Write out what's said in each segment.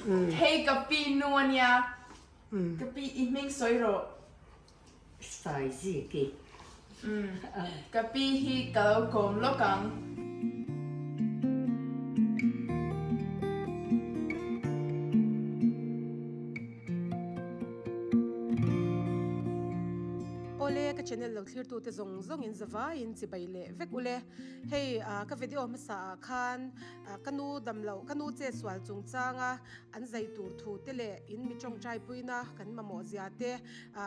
Hei ka pi nu a nia. Ka pi i hming sawi rawh. Saiziki. Ka pi hi ka lo kawm lawk ang. Awle ka channel lo thlir tute zawng zawng in zavai in chibai leh vek ule. Hei ka video hmasa ah khan Ka nu dam loh, ka nu che sual chungchanga an zai tur thu te leh in mi tawngtai puina kan mamawh zia te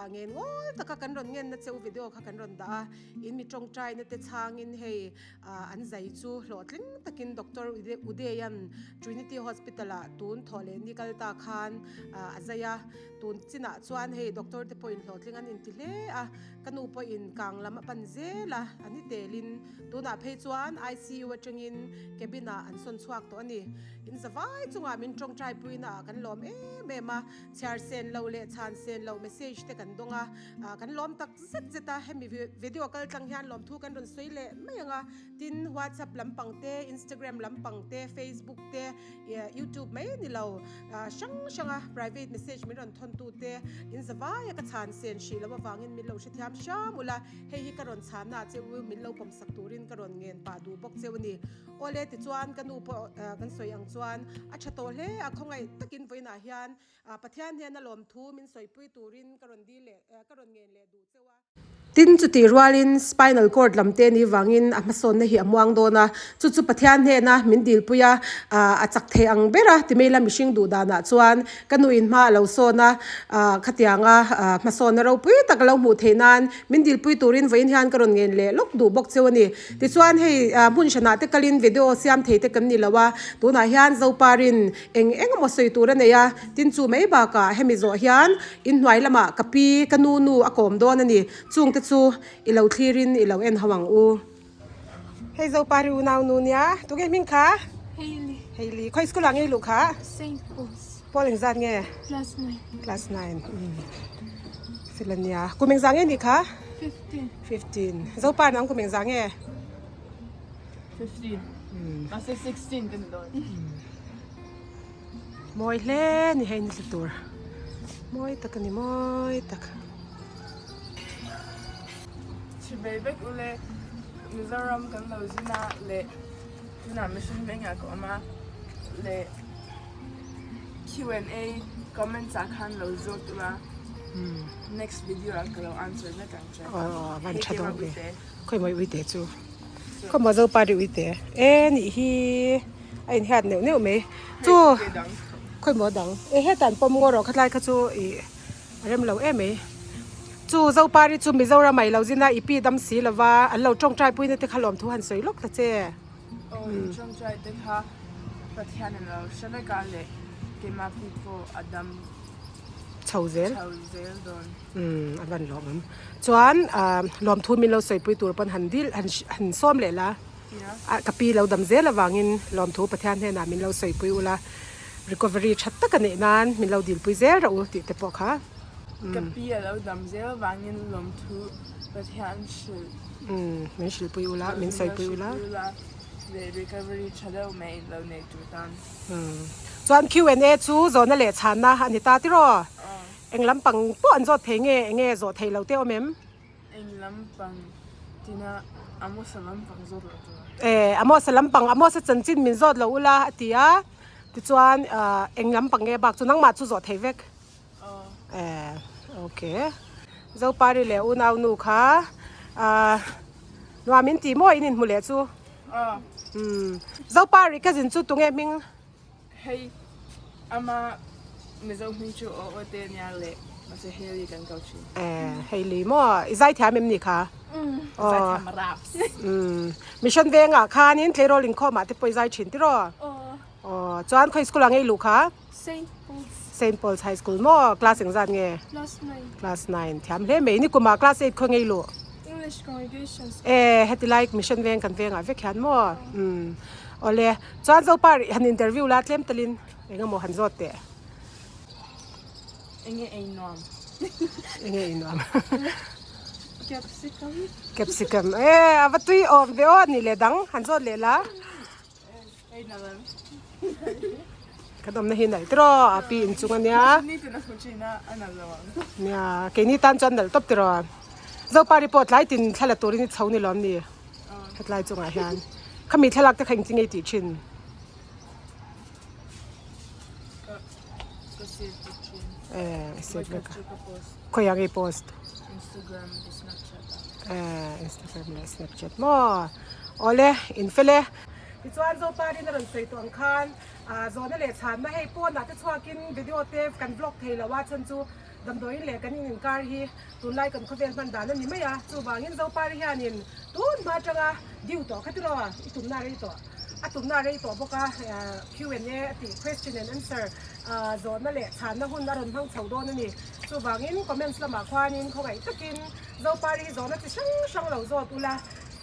ngen ngawl taka kan rawn ngenna cheu video kha kan rawn dah a, in mi tawngtaina te chhangin hei an zai chu hlawhtling takin Doctor Udayan Trinity Hospital ah tun thawh leh ni kal ta khan a zai a, tun chinah chuan hei doctor te pawhin hlawhtling an inti hle a, ka nu pawhin kang lam a pan zel a, a ni telin. Tunah phei chuan ICU atangin cabin ah an sawn chhuak tawh a ni. In zavai chungah min tawngtai puina ah kan lawm em em a, chhiar sen lo leh chhan sen lo message te kan dawng a, kan lawm tak zet zet a, hemi video kal tlang hian lawmthu kan rawn sawi leh mai ang a, tin WhatsApp lampang te, Instagram lampang te, Facebook te, YouTube mai ni lo hrang hrang a private message min rawn thawn tu te in zavai a ka chhan sen hrih loh avangin min lo hrethiam hram ula. Hei hi ka rawn chhanna che u, min lo pawmsak turin ka rawn ngen pah duh bawk cheu a ni. Awle tichuan ka nu pawh kan sawi ang chuan a tha tawh hle a, khawngaih takin vawiinah hian Pathian hian a lawmthu min sawipui turin ka rawn dil leh ka rawn ngen leh duh cheu a. Tin, chutih rualin spinal cord lam te ni vangin a hmasawnna hi a muang dawn a, chu chu Pathian hnena min dilpui a, a chak thei ang ber a, ti mai la mihring duh danah chuan Ka nuin hma a lo sawn a, khatianga hmasawnna ropui tak a lo hmuh theih nan min dilpui turin vawiin hian ka rawn ngen leh lawk duh bawk cheu a ni. Tichuan hei hmun hranah te kalin video siam thei te kan ni lo a, tunah hian Zoparin eng eng emaw sawi tur a nei a, tin chu mai bakah hemi zawh hian inhnuai lamah ka pi, ka nu nu a kawm dawn a ni. Chungte chu i lo thlirin i lo en ho ang u. Hei Zopari unau nu nia, tunge hming kha? Hailey. Hailey, khawi school ah nge i luh kha? Saint Paul's. Paul engzat nge? Class 9. Class 9. Fel a nia. Kum engzah nge nih kha? 15. 15. Zopari nang kum engzah nge? 15. Mahse 16 ka ni dawn. Mawi hle ni hei ni tla tur. Mawi tak a ni mawi tak. Chhibei vek ule Mizoram kan lo zin a leh tunah mihring vengah ka awm a leh Q and A comments ah khan lo zawt ula next video ah ka lo answer vek ang che. Aw van tha dawn ve khawi mawi uite chu khawi maw zopa ri uite e nih hi a inhiat neuh neuh mai chu khawi maw dang e hetah an pawm ngaw rawh khatlai kha chu ih. A rem lo em mai. Chu Zopari chu Mizoram ah i lo zin a, i pi dam si lo va, an lo tawngtai puina te kha lawmthu han sawi lawk ta che. Aw i tawngtai te kha Pathian in lo hre vek a leh keimah pi pawh a dam chho zel chho zel dawn. Umm a van lawm awm. Chuan lawmthu min lo sawipui tur pawn han dil han han sawm leh la. Ka pi lo dam zel avangin lawmthu Pathian hnenah min lo sawipui ula. Recovery tha tak a neih nan min lo dilpui zel rawh u tih te pawh kha. Ka pi a lo dam zel avangin lawmthu Pathian hrilh. Umm min hrilhpui ula, min sawipui ula. Leh recovery tha deuh mai lo nei tur tan. Umm chuan Q and A chu zawhna leh chhanna a ni ta tiraw? Eng lampang pawh an zawt thei nge enge zawh theih loh te awm em? Eng lampang tina Amosa lampang zawt loh tur. E, Amosa lampang, Amosa chanchin min zawt lo ula a ti a, tichuan eng lampang nge bak chu nangmah chu zawh thei vek. E, okay. Zopari leh unau nu kha nuam in ti maw in inhmu leh chu? Umm, Zopari cousin chu tunge hming? Hei ama Mizo hming chu aw aw te nia leh mahse Hailey kan ko thin. Eh Hailey maw i zaithiam em ni kha? Umm zaithiam raps. Umm Mission vengah khanin tleirawl inkhawm ah te pawh i zai thin tiraw? Aw. Aw chuan khawi school ah nge i luh kha? Saint Paul's. Saint Paul's High School maw class engzat nge? Class 9. Class 9 thiam hle mai nikum ah class 8 khawi nge i luh? English Congregation School. Eh heti lai Mission veng kan vengah vek hian maw? Umm Awle, chuan Zopa rih han interview la tlem talin eng emaw han zawt teh. Enge ei nuam? Enge ei nuam? Capsicum. Capsicum, e a va tui awm ve aw ni leh dang han zawt leh la. Ei na lam. Kan awmna hi nalh tiraw a pi inchung ania. Nitin a hmu thin a, a nalh lo ang. Nia, keini tan chuan nalh tawp tiraw. Zopari pawh tlai tin thla la turin i chho ni lawm ni hetlai chungah hian. Khami thlalak te kha engtin nge i tih thin? Ka ka save vek thin. Eh, i save vek a. Vawikhat chu ka post. Khawiah nge i post? Instagram leh Snapchat ah. Eh, Instagram leh Snapchat maw? Awle, in fel e. Tichuan Zoparin a rawn sawi tawh ang khan Zawhna leh chhanna hei pawnah te chhuakin video te kan vlog thei lo a chhan chu damdawiin leh kan in inkar hi tunlai kan khawvel hman dan a ni mai a, chuvangin Zopari hianin tun hma atanga due tawh kha tiraw i tumna a rei tawh a tumna a rei tawh bawk a Q&A a tih question and answer zawhna leh chhanna hun a rawn hmang chho dawn a ni chuvangin comments lamah khuanin khawngaih takin Zopari hi zawhna chi hrang hrang lo zawt ula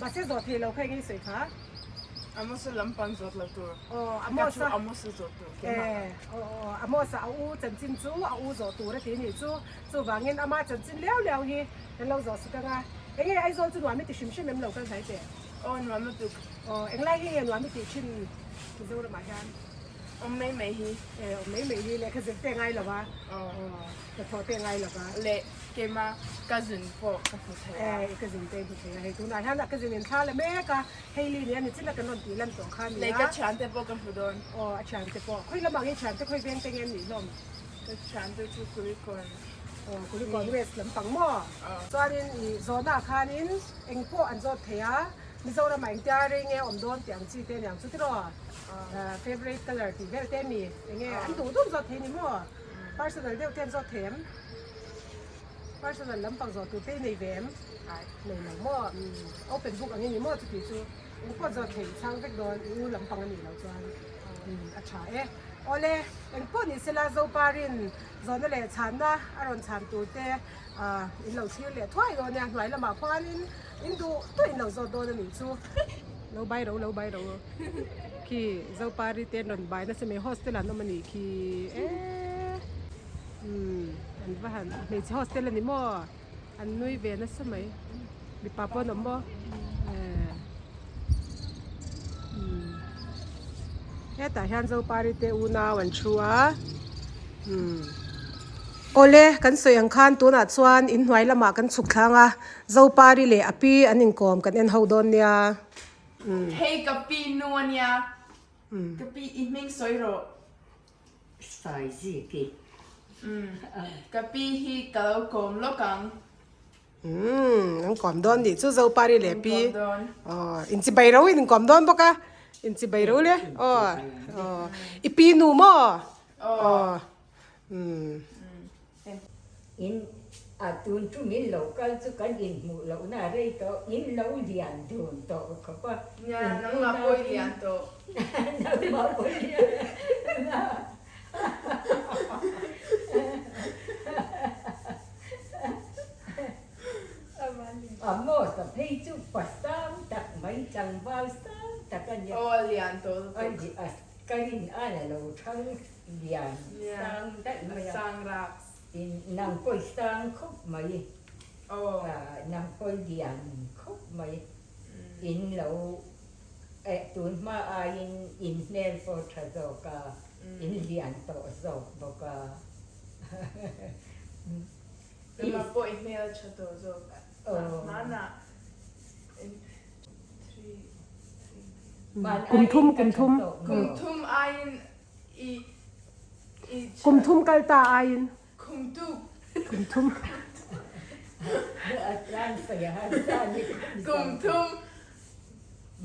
mahse zawh thei lo kha eng nge i sawi kha? Amosa lampang zawt lo tur. Aw, Amosa. Ka chu Amosa zawt tur keimah. Eh, aw aw, Amosa a u chanchin chu a u zawh tur a ti nih chu. Chuvangin ama chanchin liau liau hi kan lo zawh suk anga. Enge Aizawl chu nuam i ti hrim hrim em lo kal hnai teh? Aw, nuam lutuk. Aw, englai hi nge nuam i tih thin Mizoramah hian? Awm mai mai hi. Eh, awm mai mai hi lehkha zir te ngai lo a. Aw. Hnathawh te ngai lo va. Leh keimah cousin pawh ka hmu thei a. Eh, i cousin te i hmu thei a. Hei tunah hian a cousin in thla la mek a, Hailey nia ni chin a kan rawn tih lan tawh kha a ni a. Leh ka thiante pawh ka hmu dawn. Aw, a thiante pawh. Khawi lamah nge thiante khawi veng te nge an nih hlawm? Ka thiante chu Kulikawn. Aw, Kulikawn West lampang maw? Aw. Chuanin i zawhnaah khanin eng pawh an zawt thei a, Mizoramah engtia rei nge awm dawn tih ang chi te aniang chu tiraw? Aw. Favourite colour tih vel te a mi? Enge an duh duh zawt thei ni maw? Personal deuh te an zawt thei em? Personal lampang zawh tur te i nei ve em? Ai, nei lo maw? Umm, open book ang i ni maw chuti chu? Eng pawh zawt thei i chhang vek dawn, i u lampang a nih loh chuan umm a tha e. Awle, eng pawh ni sela Zoparin zawhna leh chhanna a rawn chhan tur te ah in lo thlir leh thuai dawn nia, hnuai lamah khuanin in duh duh in lo zawt dawn a nih chu. Lo bai ro, lo bai ro. Khi Zopari te an rawn bai nasa mai, hostel an awm a nih khi e. Umm an va han hmeichhe hostel a ni maw an nui ve nasa mai mipa pawh an awm maw eh umm hetah hian Zopari te unau an thu a umm awle kan sawi ang khan tunah chuan inhnuai lamah kan chhuk thlang a Zopari leh a pi an inkawm kan en ho dawn nia umm. Hei ka pi nu ania ka pi i hming sawi rawh. Sai zik i. Umm ka pi hi ka lo kawm lawk ang. Umm an kawm dawn nih chu Zopari leh pi. An kawm dawn. Aw inchibai ro in kawm dawn bawk a inchibai ro le aw aw i pi nu maw aw umm. In a tun chu min lo kal chu kan inhmuh lohna a rei tawh, in lo lian dun tawh khawp a. Nia, nangmah pawh i lian tawh. Nangmah pawh i lian. A maw ta phei chu pa sang tak mai tlangval sang tak a nia. Aw a lian tawh lutuk. Ka rin an a lo thang lian sang daih mai a. Sang rak. Tin nang pawh i sang khawp mai. Aw. Nang pawh i lian khawp mai. In lo eh tun hma aiin in hmel pawh tha zawk a, in lian tawh zawk bawk a. Nangmah pawh i hmel tha tawh zawk. Hmanah Kum thum kum thum. Kum thum aiin i i Kum thum kal ta aiin. Kum tu. Kum thum. Kum thum.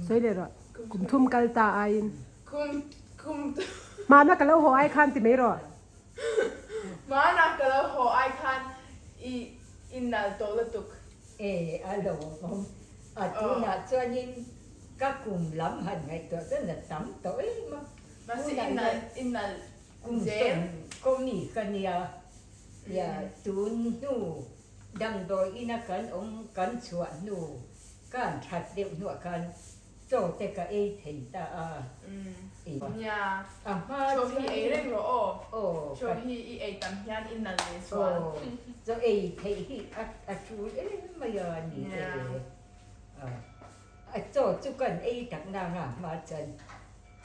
Sawi leh rawh. Kum thum kal ta aiin. Kum kum thum. Hmana ka lo haw ai khan ti mai rawh. Hmana ka lo haw ai khan i i nal tawh lutuk. E, a lo awm. A tunah chuanin ka kum lam han ngaihtuah chuan a tam tawh em a. Mahse i nalh i nalh Kum sawm kawmi ka nia. Ia tun hnu damdawi ina kan awm kan chhuah hnu kan that deuh hnuah khan Chaw te ka ei thei ta a. Nia, A hma chaw hi ei reng rawh aw. Aw. Chaw hi i ei tam hian i nal ve chuan. Aw, chaw ei theih hi a tul em mai a ni e. A chaw chu kan ei tak nang a hma chuan.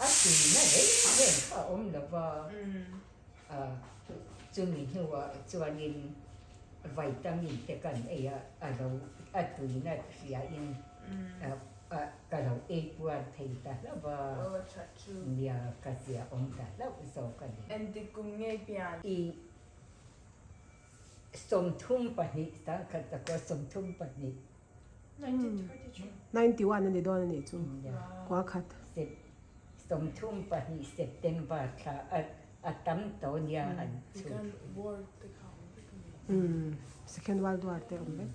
A tuina reng reng kha a awm lo va, chumi hnuah chuanin vitamin te kan ei a, a lo a tuina hriain ka lo ei puar thei ta hlauh va, nia ka zia awm ta hlauh zawk a ni. Engtik kum ngei pian? I 32, sangkhat zakua 32. 91 a ni dawn a nih chu kua khat. 32 September thla a tam tawh nia han chhut. Second World War te awm vek.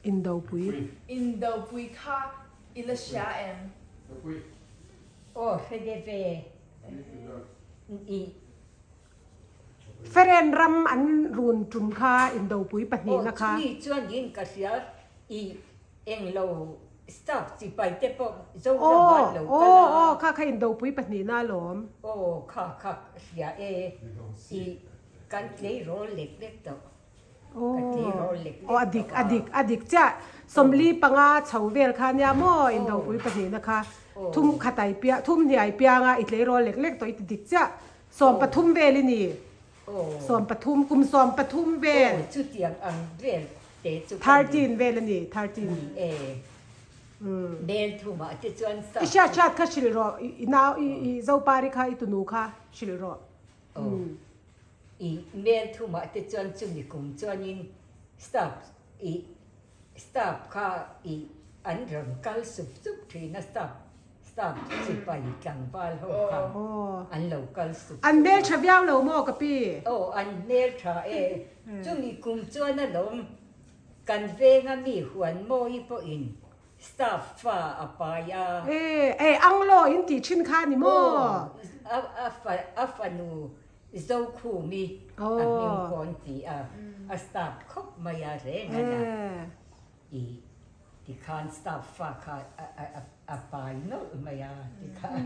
Indopui. Indopui kha i la hria em? Aw hre de ve. I Feren ram an run tum kha indopui pahnihna kha. Aw chumi chuan in ka hria i englo staff chipai te pawh Zoram ah lo kal a. Aw aw kha kha indopui pahnihna alawm. Aw kha kha hria e i kan tleirawl lek lek tawh. Ka tleirawl lek lek Aw a dik a dik a dik chiah 45 chho vel kha nia maw indopui pahnihna kha thum khat ai piang thum hnih ai pianga i tleirawl lek lek tawh i ti dik chiah. 13 vel i ni. 13, kum 13 vel. Aw, chutiang ang vel te chu ka ni. 13 vel a ni, 13. Ni e. Bel thumah te chuan sa. I hriat hriat kha hrilh rawh, i nau, i Zopari kha, i tunu kha hrilh rawh. Aw, i bel thumah te chuan chumi kum chuanin staff i Staff kha i an rawn kal sup sup thin a, staff staff sipai tlangval ho kha an lo kal sup sup a. An hmeltha viau lo maw ka pi? Aw an hmeltha e, chumi kum chuan alawm kan venga mi huan mawi pawhin staff fa a pai a. E, e Anglo in tih thin kha ni maw? Aw, a fa a fanu Zokhumi a hming pawh an ti a, a staff khawp mai a reng a na. I tikhan staff fa kha a pai nawlh mai a tikhan.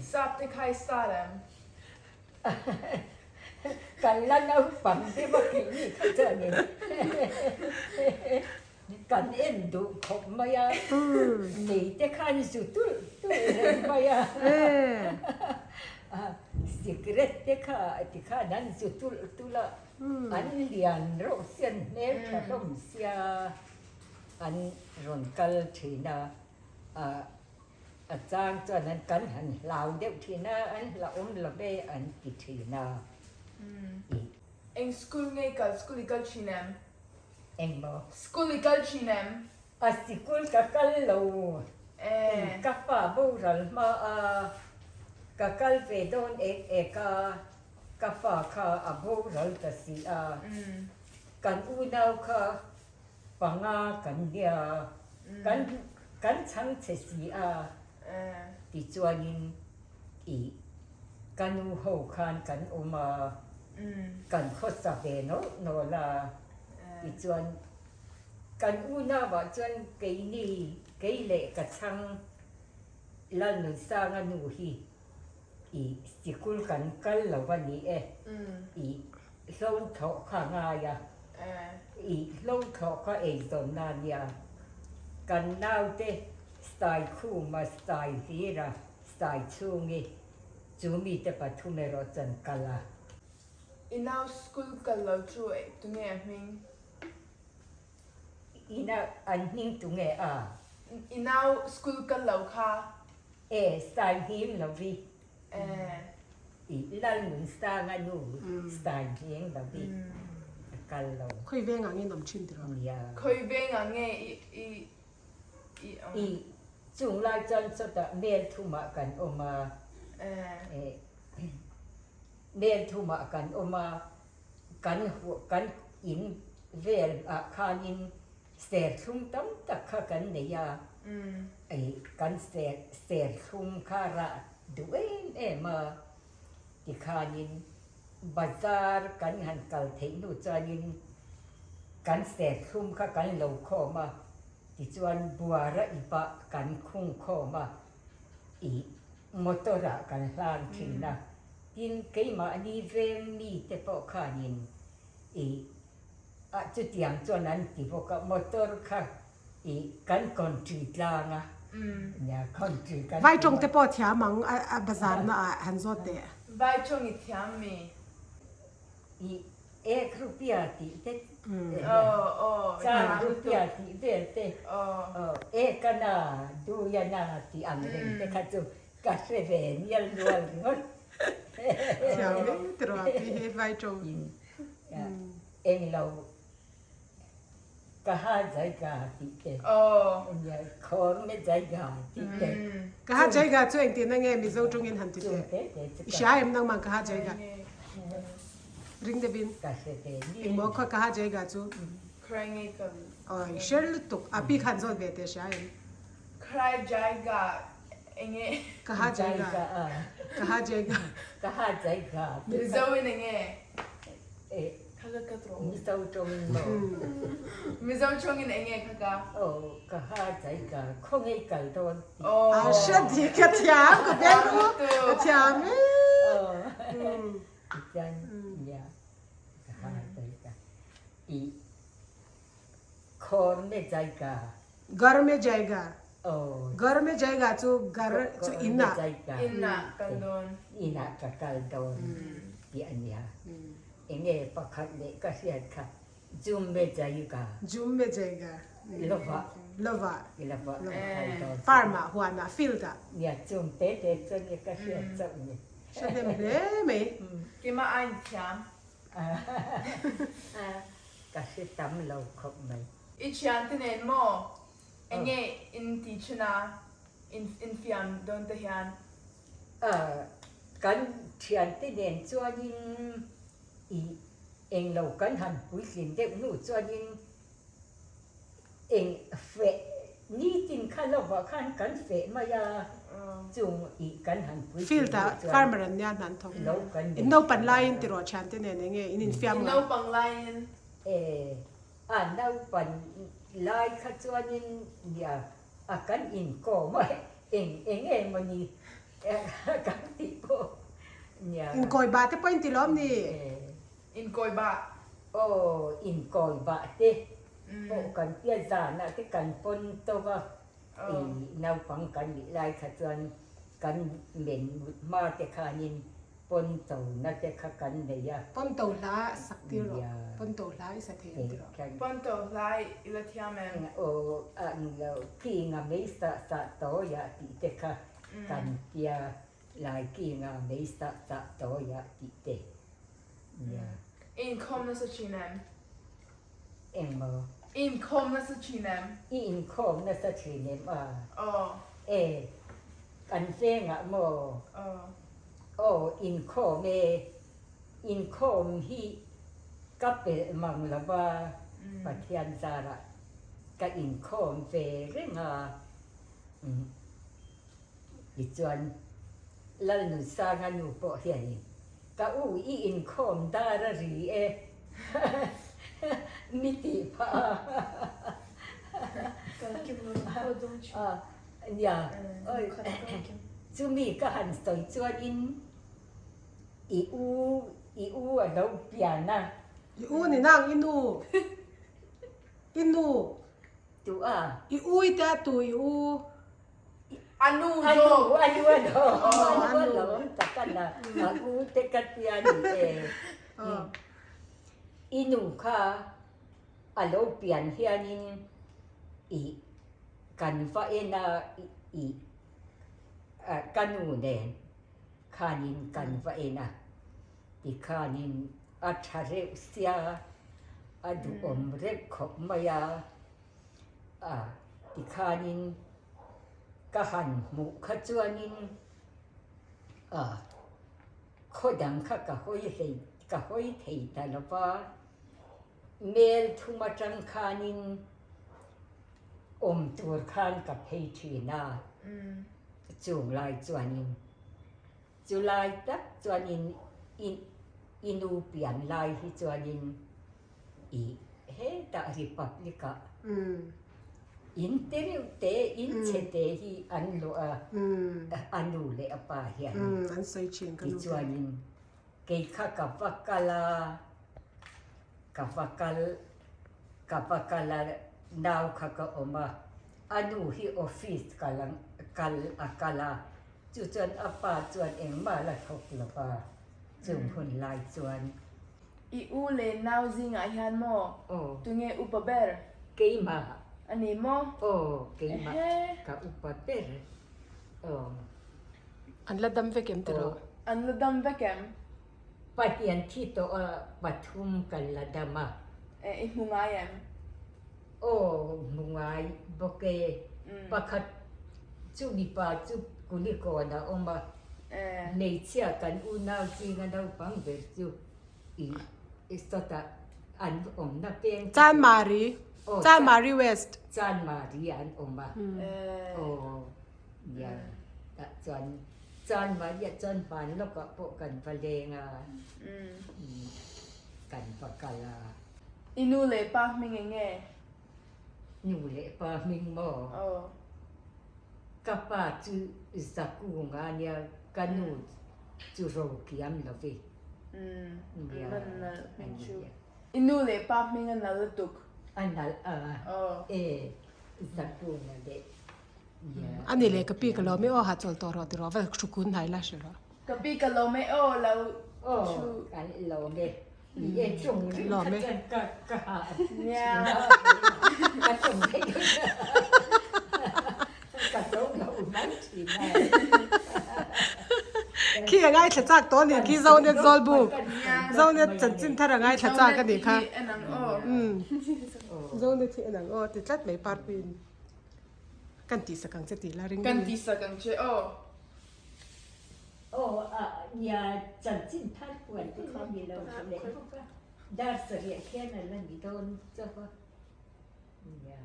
Sap te kha i star em? Kan la naupang deuh a keini kha chuanin kan en duh khawp mai a, nei te khan zu tulh tulh reng mai a. Sikret te kha tikhan an zu tulh tulh a, an lian reuh sia, an hmel tha hlawm sia, an rawn kal thin a, a chang chuan an kan han hlau deuh thin a, an hlauhawm lo ve an ti thin a. Eng school nge i kal, school i kal thin em? Engmaw? School i kal thin em? A sikul ka kal lo. Ka pa boral hma a, ka kal ve dawn ek ek a, ka pa kha a boral ta si a. Kan unau kha panga kan nia, kan kan chhang che si a. Tichuanin i ka nu ho khan kan awm a, kan khawsa ve nawlh nawlh a. Tichuan kan unauah chuan keini kei leh ka chhang Lalnunsanga nu hi i sikul kan kal lo a ni e, i hlo thlawh kha ngai a, i hlo thlawh kha eizawnna a nia. Kan naute Stai Khuma, Stai Hlira, Stai Chhungi chu mite pathum erawh chuan kal a. I nau school kal lo chu tunge a hming? I nau an hming tunge a? I nau school kal lo kha? E, Stai hming lo vi. E. I Lalnunsanga nu Stai hming lo vi a kal lo. Khawi vengah nge in awm thin tiraw? Nia. Khawi vengah nge i i i awm? I chung lai chuan chawtah mel thumah kan awm a. E. Mel thumah kan awm a, kan kan in vel ah khanin serthlum tam tak kha kan nei a, ei kan ser serthlum kha rah duh em em a, tikhanin bazar kan han kal theih hnu chuanin kan serthlum kha kan lo khawm a, tichuan buara ipah kan khung khawm a, ih. Motor ah kan hlan thin a, tin keimahni veng mite pawh khanin ih ah chutiang chuan an ti bawk a, motor kha I kan country tlang a. Nia country kan Vai tawng te pawh thiam ang a bazar na ah han zawt teh. Vai tawng i thiam mi. I ek rupia tih te char rupia tih vel te ek a na dui a na tih ang reng te kha chu ka hre ve nial nual ringawt. Thiam e tiraw a pi hi vai tawng. Englo Ka ha jaiga tih te. Khawr me jaiga tih te. Ka ha jaiga chu engtin a nge Mizo tawngin han ti teh. I hria em nangmah ka ha jaiga? Ring deuhin. Engmaw khaw ka ha jaiga chu? Awi hre lutuk. A pi khan zawt ve teh hria em? Khrai jaiga enge? Ka ha jaiga. Ka ha jaiga. Ka ha jaiga. Mizo in enge? Mizo tawngin maw? Mizo tawngin eng nge kha ka? Aw, ka ha chai ka khawngaih kal dawn tih. A hre dik ka thiam ka beng u, ka thiam e. Tichuan nia ka ha chai ka i khawr me chai ka. Gar me jai ga. Gar me jai ga chu gar chu in ah. In ah kal dawn. In ah ka kal dawn tih a nia. Enge pakhat leh ka hriat kha Jum me jai ga. Jum me jai ga. Lova. Lova. Lova ka kal dawn. Farm ah huan ah field ah. Nia chung te te chuan nge ka hriat chauh ni. Hre hnem hle mai. Keimah a inthiam. Ka hre tam lo khawp mai. I thiante nen maw? Enge in ti thin a, in infiam dawn te hian? Kan thiante nen chuanin i englo kan han puitlin deuh hnu chuanin eng feh nitin kha lovah khan kan feh mai a, chung i kan han puitlin Field ah hnu chuan farmer an nia hna an thawk. lo kan In naupan laiin ti rawh thiante nen enge in infiam In ngai? naupang laiin. E. A naupan lai kha chuanin nia a kan inkawm a, eng eng emaw ni kan tih pawh nia. Inkawi bah te pawh in ti lawm ni? Inkawi bah. Aw, inkawi bah te pawh kan tia zanah te kan pawn tawp a, i naupang kan nih lai kha chuan kan men mut hma te khanin Pawnto na te kha kan nei a. Pawnto hla sak tir rawh. Pawnto hla i sa thei ang ti rawh. Pawnto hla i la thiam em? Aw ang lo kinga mei sah sah tawi ah tih te kha kan tia lai kinga mei sah sah tawi ah tih te nia. I inkhawm nasa thin em? Engmaw? I inkhawm nasa thin em? I inkhawm nasa thin em a? Aw. E, kan vengah maw? Aw. Aw, inkhawm e. Inkhawm hi ka pelh mang lo va, Pathian zarah ka inkhawm ve reng a. Tichuan, Lalnunsanga nu pawh hianin, Ka u, i inkhawm dar a ri e, mi tih phah a. Nia, chumi ka han sawi chuanin i u, i u a lo pian a. I u ni nang, i nu, i nu. Tu a? I u i te a tu i u. A nu zawk. A nu a nu a lo. A nu a lo awm tak a na. A u te ka tia ni e. I nu kha a lo pian hianin i kan va en a i ka nu nen khanin kan va en a tikhanin a tha reuh sia a duhawm reuh khawp mai a. A tikhanin ka han hmuh kha chuanin a khaw dang kha ka hawi hlei ka hawi thei ta lo va, mel thum atang khanin awm tur khan ka phei thin a, chung lai chuanin chu lai tak chuanin i i nu pian lai hi chuanin I hetah Republic ah in te reuh te, in chhe te hi an luah a, a nu leh a pa hian tichuanin kei kha ka va kal a, ka va kal, ka va kal a. nau kha ka awm a, a nu hi office kal ang kal a kal a, chu chuan a pa chuan engmah la thawk lo va, chung hun lai chuan. I u leh nau zingah hian maw? Aw. Tunge upa ber? Keimah. A ni maw? Aw, keimah ka upa ber. Aw. An la dam vek em tiraw? An la dam vek em? Pathian thi tawh a pathum kan la dam a. E, i hmu ngai em? Aw, hmu ngai bawk e. Pakhat chu mipa chu Kulikawn a awm a, hmeichhia kan unau zinga naupang ber chu i sawtah an awmna peng chu. Chanmari, Chanmari West. Chanmari an awm a. Aw. Nia, tah chuan chuan mahniah chuan hman lawkah pawh kan va leng a, kan va kal a. I nu leh pa hming eng nge? Nu leh pa hming maw? Aw. Ka pa chu Zakunga a nia, ka nu chu Rokiam lo ve. Nia, a ni. I nu leh pa hming a nalh lutuk. A nalh a, e, Zakunga leh A ni le ka pi ka lawm e aw hahchawl tawh rawh ti rawh va thu kun hnai la hrilh rawh. Ka pi ka lawm e aw lo thu. Kan lawm e ni e chung ring kha chuan ka ka ha nia ka chung ring ka zo lo mai thin a. Khi a ngaithla chak tawh a ni khi Zonet Zawlbuk Zonet chanchin thar a ngaithla chak a ni kha. Zonet hi en ang aw ti tlat mai Parpuiin. Kan tihsak ang che tih la ring Kan tihsak ang che aw. Aw a nia chanchin thar puan te kha ni lo tha leh bawk a, dar sarih khian a la ni dawn chauh a nia.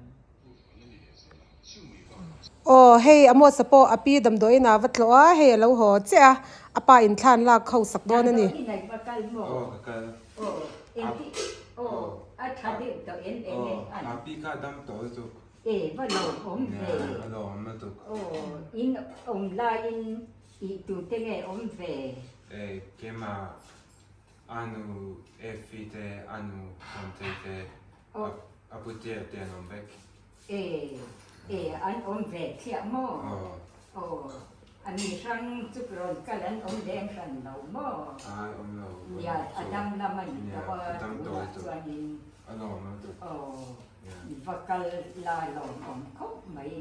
Aw hei Amos-a pawh a pi damdawiin a va tlawh a, hei a lo haw che a, a pa inthlan lak ho sak dawn a ni. Damdawiin a va kal maw? Aw ka kal. Aw engti aw a tha deuh tawh em eng e an. Aw a pi kha a dam tawh lutuk. E va lawm awm ve. A lawm lutuk. Aw, in awm laiin ih tur te nge awm ve? E keimah anu Effie te anu Sawmtei te a putea te an awm vek. E, e an awm ve chiah maw? Aw. Aw, a mi hrang chu rawn kal an awm leng hran lo maw? Ai awm lo. Nia, a dam lam a ni tawh a, tunah chuanin. A lawm lutuk. Aw. Va kal la lawmawm khawp mai,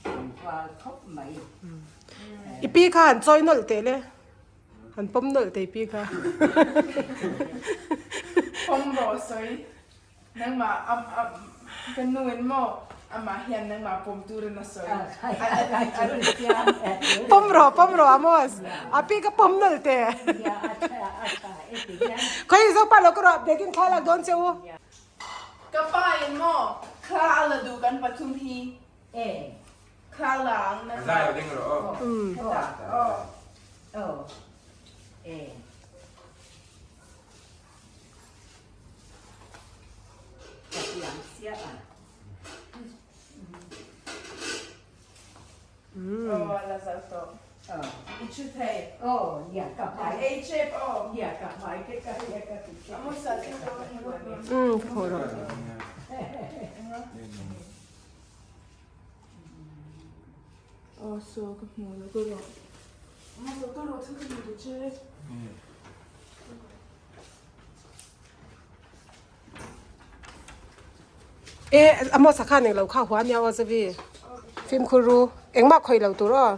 tlangval khawp mai. I pi kha han chawi nawlh teh le, han pawm nawlh teh i pi kha. Pawm rawh sawi, nangmah ka nu in maw amah hian nangmah pawm turin a sawi. Pawm rawh, pawm rawh Amos, a pi kha pawm nawlh teh. Khawi Zopa lo ka rawh, bekin thla lak dawn che u. Ka pa in maw thla a la duh kan pathum hi thla la ang na Zai lo ding rawh aw. Hetah aw. Aw e. Ka thiam sia a. Aw a la zo tawh. I thu thei. Aw nia ka hmai. Ei chep aw. Nia ka hmai te ka hria ka ti chep. Amosa chu ka va hmu a. Umm ka hmuh rawh. Aw saw ka hmu lo ka rawh. Amosa ka rawh chu ka hmu ta che. E Amosa khan englo kha hua nia aw Zavi fimkhur ru engmah khawih lo tur aw.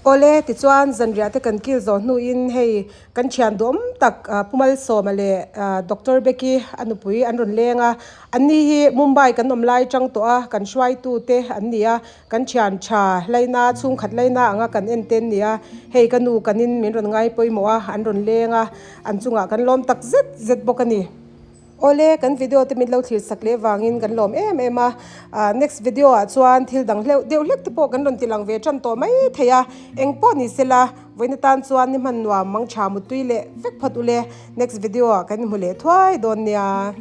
Awle tichuan zanriah te kan kil zawh hnuin hei kan thian duhawm tak Pu Malsawma leh Doctor Becky a nupui an rawn leng a, anni hi Mumbai kan awm lai tang tawh a kan hruaitu te an ni a, kan thian tha laina chhungkhat laina anga kan en te an ni a, hei ka nu kanin min rawn ngai pawimawh a an rawn leng a, an chungah kan lawm tak zet zet bawk a ni. Awle, kan video te min lo thlir sak leh vangin kan lawm em em a, next video ah chuan thil dang hleuh deuh hlek te pawh kan rawn ti lang ve tan tawh mai thei a, eng pawh ni sela, vawiin atan chuan ni hman nuam mang tha mutui leh vek phawt ule, next video ah kan inhmu leh thuai dawn nia.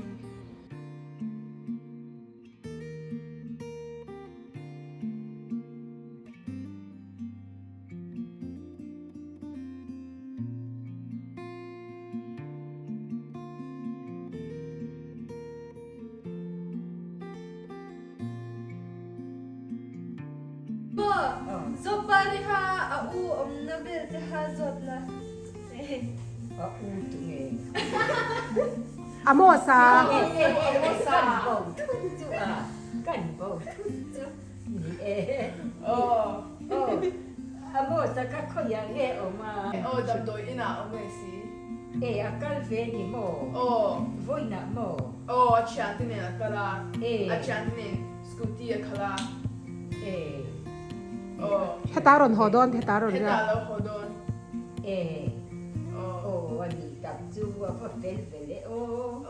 Zopari kha a u awmna vel te kha zawt la. A u tu nge? Amos a. Kan bo thut chu a, kan bo thut chu ni e. Aw. Amos a ka khawiah nge awm a? Aw damdawi inah awm e si. E a kal ve ni maw? Aw. Vawiinah maw? Aw a thiante nen a kal a. E. A thiante nen scooty a khalh a. E. Aw. Heta rawn haw dawn, heta rawn riak. Heta lo haw dawn. E. Aw. Aw a nih tak chu a va fel vel e aw.